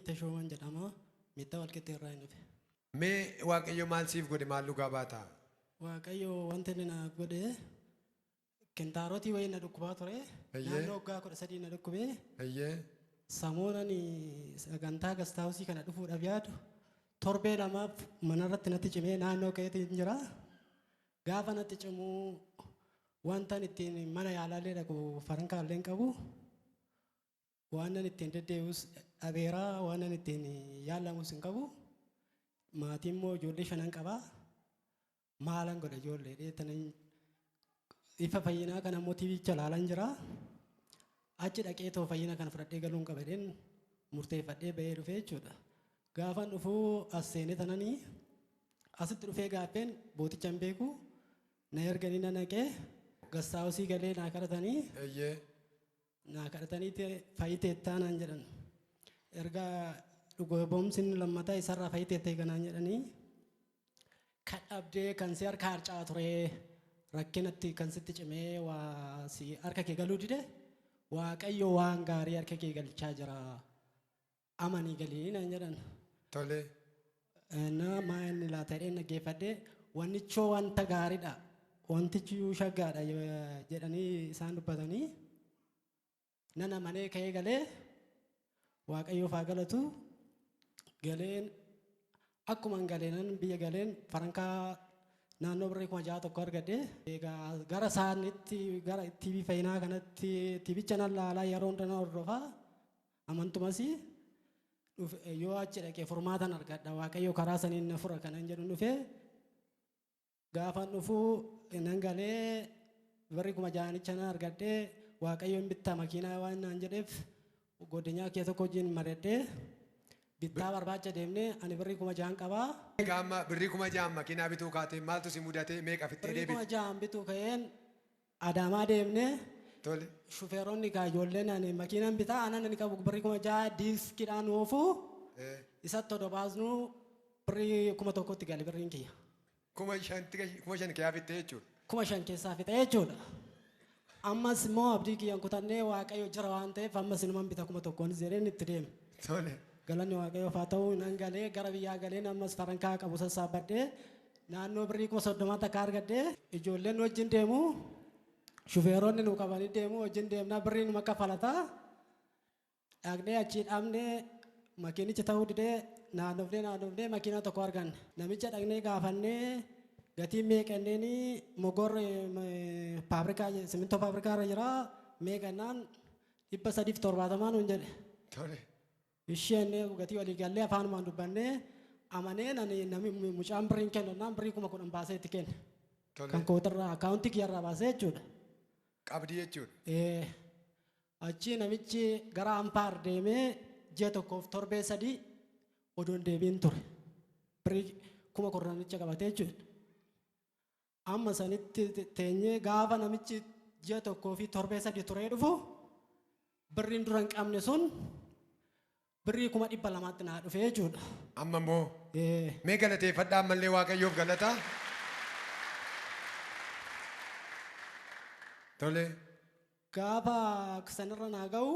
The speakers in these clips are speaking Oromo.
Tashoomaan jedhama. Meettaa Walqixxee irraa hin dhufe. Mee Waaqayyo maal siif godhe, maal dhugaa baata? Waaqayyo wanta inni naaf godhe, kintaarotii wayii na dhukkubaa ture. Naannoo waggaa 13 na dhukkubee. Samoon ani sagantaa gastaawusii kana dhufuudhaaf yaadu torbee lamaaf manarratti natti cimee naannoo ka'eetiin jira. Gaafa natti cimuu wantan ittiin mana yaalaallee dhaqu farankaallee hin qabu. Waanan ittiin deddeebi'us dhabeera, waanan ittiin yaalamus hin qabu. Maatii immoo ijoollee shanan qaba. Maalan godha ijoollee dheetanan ifa fayyinaa kana immoo tiivicha ilaalan jira. Achi dhaqee too fayyina kana fudhadhee galuun qaba jedheen murteeffadhee bahee dhufee jechuudha. Gaafan dhufuu as seenee tananii asitti dhufee gaaffeen booticha hin beeku. Na erganii na naqee gastaawusii galee naa kadhatanii. Naa kadhatanii fayyiteettaa naan jedhan. Erga dhugoomsi inni lammataa isarraa fayyiteetta eega naan jedhanii, kan dhabdee kan si harka harcaa ture, rakkinatti kan sitti cimee waa si harka kee galuu dide, Waaqayyo waan gaarii harka kee galchaa jira, amanii galii naan jedhan. Na maa inni laata jedheen dhaggeeffadhe. Wannichoo wanta gaariidha, wantichi iyyuu shaggaadha jedhanii isaan dubbatanii nan amanee ka'ee galee. Waaqayyoof haa galatu. Galeen akkuma galeenan biyya galeen farankaa naannoo birrii 6,000 tokko argadhe. Egaa gara isaanitti, gara TV fayyinaa kanatti, tiivicha nan laalaa, yeroo hunda nan hordofaa, amantumas yoo achi dhaqee furmaatan argadha, Waaqayyo karaa saniin na fura kanan jedhu dhufee. Gaafan dhufuu nan galee birrii 6,000 nan argadhee, Waaqayyo hin bittaa makiinaa waan naan jedheef godinyaa kee tokko wajjin mari'adhee bittaa barbaacha deemnee, ani birrii 6,000 qabaa. Egaa amma birrii 6,000 makiinaa bituu kaatee maaltu si mudate? Meeqa fixxee Birrii deebite? 6,000 bituu ka'een Adaamaa deemnee. Shufeeronni kaa ijoolleen ani makiinaan bitaa anan ani qabu birrii 6,000 diiskiidhaan oofu isatti odoo baasnu birrii 1,000tti gale birriin kiyya. 5,000 keessaa fixxee jechuudha. 5,000 keessaa fixe jechuudha. Ammas immoo abdii kiyyan kutannee, Waaqayyo jira waan ta'eef ammas inuman bita 1,000nis jedheen itti deeme. Galanni Waaqayyoof haa ta'u, nan galee, gara biyyaa galeen ammas farankaa qabu sassaabbadhee naannoo birrii 30,000 takka argadhee, ijoolleen wajjin deemu, shufeeronni nu qabanii deemu, wajjin deemnaa birrii numa kaffalataa. Dhaqnee achii dhabnee, makiinichi ta'uu didee, naannofnee naannofnee makiinaa tokko arganne. Namicha dhaqnee gaafannee gatiin meeqa jenneeni, mogorri faabrikaa simintoo faabrikaa irra jira meeqa jennaan, 370 nuun jedhe. Isheen gatii walii gallee afaanumaan dubbannee amaneen ani nami mucaan birriin kennu jennaan birrii 10,000 baasee itti kenne. Kan kootirraa akkaawuntii kiyyarraa baasee jechuudha. Qabdii jechuudha. Ee, achii namichi gara Ampaar deemee ji'a tokkoof torbee 3 odoo hin deebiin ture. Birrii 10,000 qabatee jechuudha. Amma sanitti teenyee gaafa namichi ji'a tokkoo fi torbee 3 turee dhufu, birriin dura hin qabne sun birrii 200,000tti naa dhufe jechuudha. Amma immoo Ee. Mee galateeffadhaa ammallee Waaqayyoof galata. Tole. Gaafa sanirra naa ga'u,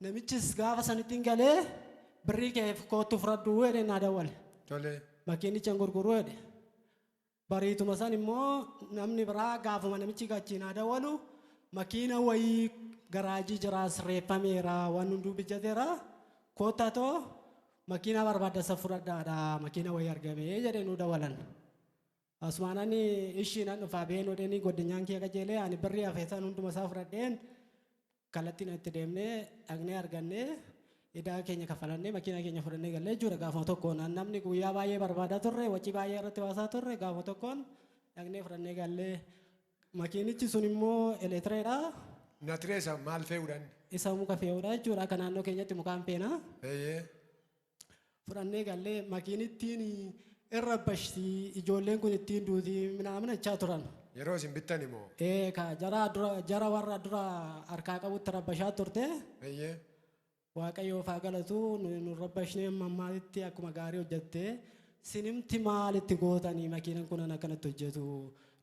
namichis gaafa sanitti hin galee, birrii kee koottu fudhadhu jedhee naa dawwale. Makiinicha hin gurguru jedhe. Bariituma san immoo namni biraa gaafuma namichi achii naa dawwalu, makiina wayii garaajii jira, sirreeffameera, waan hunduu bijateera, koottaa too makiinaa barbaadda isa fudhadhaadha, makiina wayii argame jedhee nuu dawwalan. Asumaan ani ishii nan dhufaa beenuu dheenii goddinyaan kee qajeelee, ani birrii hafe san hunduma isaa fudhadheen kallattiin itti deemnee dhaqnee argannee, idaa keenya kaffalannee makiinaa keenya fudhannee gallee jechuudha gaafuma tokkoon. Namni guyyaa baay'ee barbaadaa turre, wacii baay'ee irratti baasaa turre, gaafuma tokkoon dhaqnee fudhannee gallee. Makiinichi sun immoo eleetireedha. Natiree isa maal fe'uudhaan? Isa muka fe'uudha jechuudha. Akka naannoo keenyatti mukaan feena. Fudhannee gallee, makiinittiin irra bashti, ijoolleen kun ittiin duuti minaamina jechaa turan. Yeroo isin bittan immoo? Ee, ka jara dura, jara warra dura harkaa qabutti rabbashaa turte. Waaqayyoof haa galatu, nu rabbashnee amma ammaatti akkuma gaarii hojjette. Sinimti maalitti gootanii makiinan kun akkanatti hojjetu?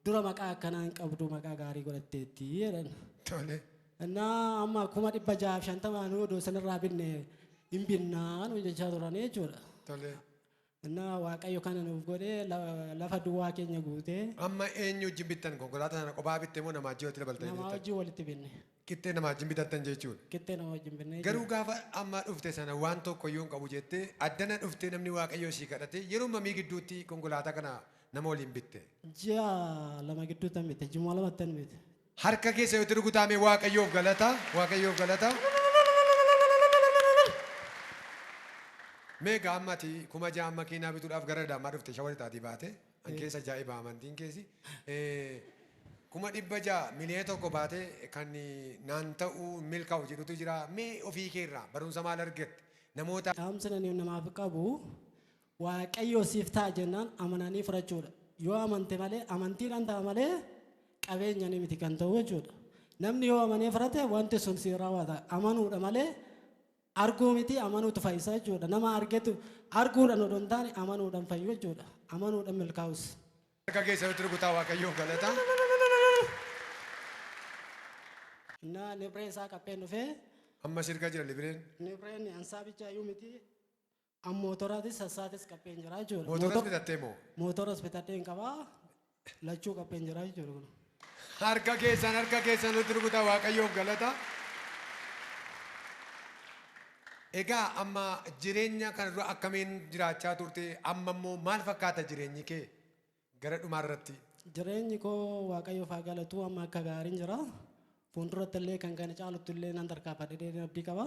Dura maqaa akkanaa hin qabdu, maqaa gaarii godhatteetti jedhan. Tole. Innaa amma 650,000 odoo sanirraa binne hin binnaa nu jechaa turan jechuudha. Tole. Innaa Waaqayyo kana nuuf godhee lafa duwwaa keenya guutee. Amma eenyu wajjin bittan? Konkolaataa sana qophaa bitte moo nama wajjin walitti dabaltanii Namaa bittan? wajjin walitti binne. Qixxee nama wajjin bitattan jechuudha. Qixxee nama wajjin binne. Garuu gaafa amma dhufte sana waan tokko iyyuu hin qabu jettee addana dhuftee namni Waaqayyoo sii kadhate yeroo mamii gidduutti konkolaataa kana nama waliin bitte. Ji'a 2 gidduutti bitte, ji'uma lamatti bitte. Harka keessa yoo rukutaame Waaqayyoof galata, Waaqayyoof galata. Mee gaammati 6,000 makiinaa bituudhaaf gara Adaamaa dhufte shawari taatii baate an keessa ajaa'iba amantiin keessi. 600,000 miliyoona 1 baate kan naan ta'uu milkaa'u jedhutu jira. Mee ofii keerraa barumsa maal argatte? Namoota Dhaamsi ani namaaf qabu Waaqayyo siif ta'a jennaan amananii fudhachuudha. Yoo amante malee amantiidhaan ta'a malee qabeenya ni miti kan ta'u jechuudha. Namni yoo amanee fudhate wanti sun si raawwata. Amanuudha malee arguu miti, amanuutu fayyisa jechuudha. Nama argetu arguudhaan odoo hin taane amanuudhaan fayyu jechuudha. Amanuudhaan milkaa'us. Harka keessa yoo rukutaa Waaqayyoof galata. Innaa libree isaa qapheen dhufee. Amma sirka jira libreen. Libreen ansaa bichaa iyyuu miti. Mootoraatis sassaatis qapheen jira jechuudha. Mootoras bitattee moo? Mootoras bitadhee hin qabaa. Lachuu qapheen jira jechuudha. Harka keessan nutti rukutaa Waaqayyoof galata. Egaa amma jireenya kana dura akkamiin jiraachaa turte? Amma immoo maal fakkaata jireenyi kee gara dhumaa irratti? Jireenyi koo Waaqayyoof haa galatu, amma akka gaariin jira. Fuulduratti illee kan kana caalutti illee nan tarkaanfadhee abdii qaba.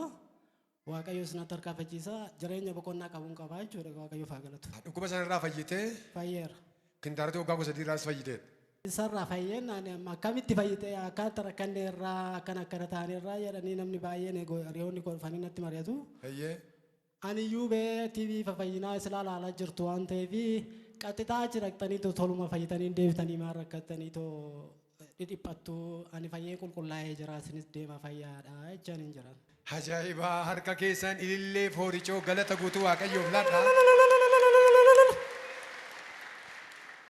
Waaqayyoos na tarkaanfachiisa. Jireenya boqonnaa qabuun qaba jechuudha. Waaqayyoof haa galatu. Dhukkuba sanarraa fayyitee? Fayyeera. Kintaarota waggaa 13 irraas fayyiteet? Isarraa fayyeen ani amma akkamitti fayyite akkaataa rakkanne irraa akkana akkana ta'an irraa jedhanii namni baay'een hiriyoonni koo dhufanii natti mari'atu. Ani iyyuu bee TV fayyinaa islaa ilaalaa jirtu waan ta'eef qaxxixaa achi dhaqxanii toluma fayyitanii deebitanii maal rakkattanii too dhidhiphattu, ani fayyee qulqullaa'ee jira, isinis deema fayyaadha jechaan hin jiran. Ajaa'iba! Harka keessan ilillee fooricoo galata guutuu Waaqayyoof laadha.